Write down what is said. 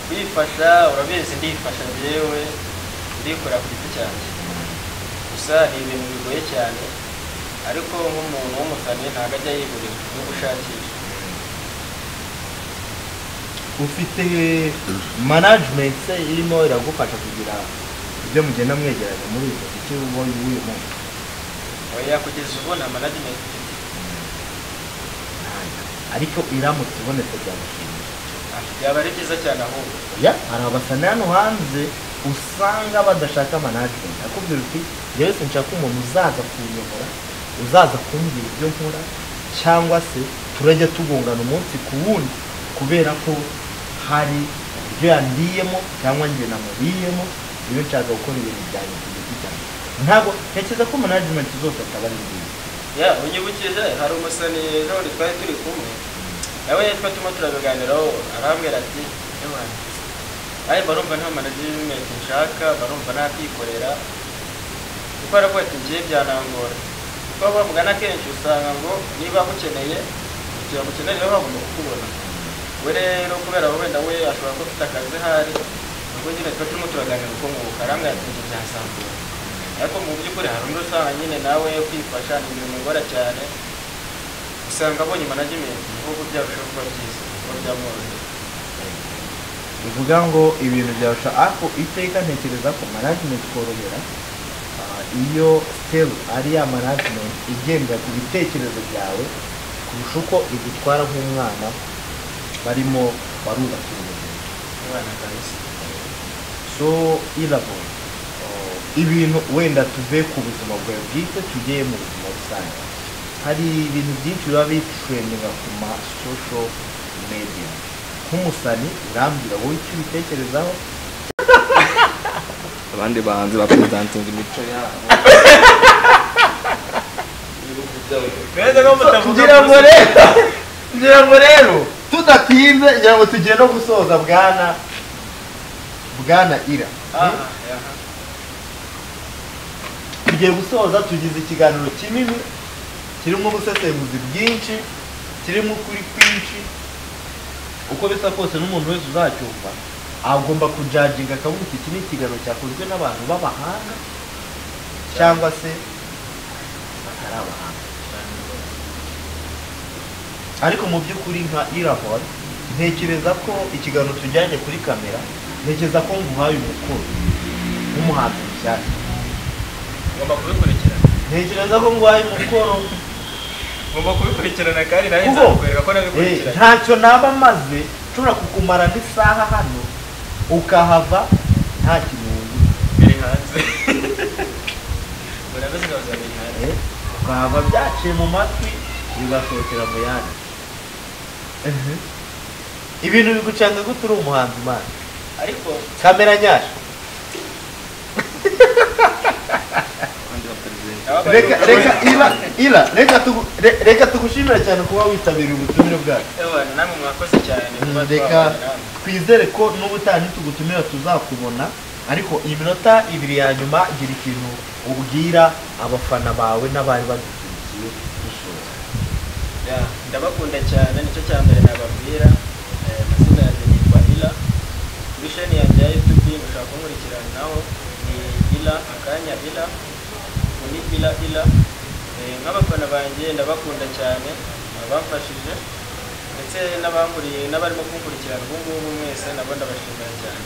Kwifasha, urabizi, ndifasha njyewe, ndikora ku giti cyanjye. Gusa ni ibintu bigoye cyane, ariko nk'umuntu w'umusani ntabwo ajya yigurira no gushakisha. Ufite management se irimo iragufasha kugira ibyo mugenda mwegeranya muri uyu muziki w'uyu munsi? Oya, kugeza ubu nta management mfite. Ariko iramutse ibonetse byagushimisha? Ah, byaba ari byiza cyane ahubwo. Ya, hari abasani hano hanze usanga badashaka management, akubwira uti: "Njyewe sinshaka umuntu uzaza kunyobora, uzaza kumbwira ibyo nkora, cyangwa se turajya tugongana umunsi ku wundi kubera ko hari uburyo yandiyemo cyangwa njye namuriyemo. Iyo nshaka gukora ibintu byanjye ku giti cyanjye." Ntabwo ntekereza ko management zose ataba ari nziza. Ya, unyibukije, hari umusani ejo bundi twari turi kumwe nawe, twari turimo turabiganiraho, arambwira ati: "Ewana, ayi barumva nta management nshaka, barumva nakwikorera," kuko aravuga ati: "Ngiye byanangora," kuko bavugana kenshi usanga ngo niba agukeneye, igihe agukeneye rero bagomba kukubona. We rero kubera wenda we ashobora kuba afite akazi ahari, ubwo nyine tuba turimo turaganira uko nguko, arambwira ati: "Njye byazangora." Ariko mu by'ukuri hari undi usanga nyine nawe kwifasha ni ibintu bimugora cyane, usanga abonye management ahubwo byarushaho kuba byiza, kuba byamworohera. Bivuga ngo ibintu byarusha, ariko iteka ntekereza ko management korohera iyo still ari ya management igendera ku bitekerezo byawe kurusha uko igutwara nk'umwana barimo barubakira ubuzima. Umwana kabisa. So Irabo, ibintu wenda tuve ku buzima bwawe bwite tujye mu buzima rusange. Hari ibintu byinshi biba bitrendinga ku ma social media. Nk'umusani urambwira wowe icyo ubitekerezaho. Abandi bahanzi bapresentinga imico yabo, ibihugu byabo. Beza ko mutavuga. Ngira ngo rero tudatinze, ngira ngo tugiye no gusoza, bwana Ira. Aha, aha. Tugiye gusoza, tugize ikiganiro kinini kirimo ubusesenguzi bwinshi, kirimo ukuri kwinshi. Uko bisa kose n'umuntu wese uzacyumva agomba kujudginga akavuga uti: "Iki ni ikiganiro cyakozwe n'abantu b'abahanga cyangwa se batari abahanga." Ariko mu by'ukuri nka Irahor, ntekereza ko ikiganiro tujyanye kuri kamera, ntekereza ko nguhaye umukoro nk'umuhanzi mushyashya. Ngomba kubikurikirana. Ntekereza ko nguhaye umukoro. Ngomba kubikurikirana kandi nawe Kuko, nzakwereka ko nabikurikiranye. Ntacyo naba maze nshobora kukumara n'isaha hano ukahava nta kintu wungutse. Biri hanze, murabizi, ngabuza biri hanze. Ukahava byaciye mu matwi bigasohokera mu yandi. Ibintu bigucanga gute uri umuhanzi, man? Ariko Kamera nyasha. Abandi baperezida. Nabo Reka reka Ira, Ira, reka tugushimire cyane kuba witabiriye ubutumire bwacu. Ewana, namwe mwakoze cyane kuba Reka twabanye namwe. twizere ko n'ubutaha nitugutumira tuzakubona. Ariko iyi minota 2 ya nyuma, gira ikintu ubwira abafana bawe n'abari badukurikiye dusoza. Ya, ndabakunda cyane, nicyo cya mbere nababwira. Amazina yanjye nitwa Ila. Kuri chaîne yanjye ya YouTube mushobora kunkurikiranaho, ni Ila akanya Ila, ni Ila Ila. Nk'abafana banjye ndabakunda cyane, abamfashije ndetse n'abanguriye n'abarimo kunkurikirana ubu ngubu mwese nabo ndabashimira cyane.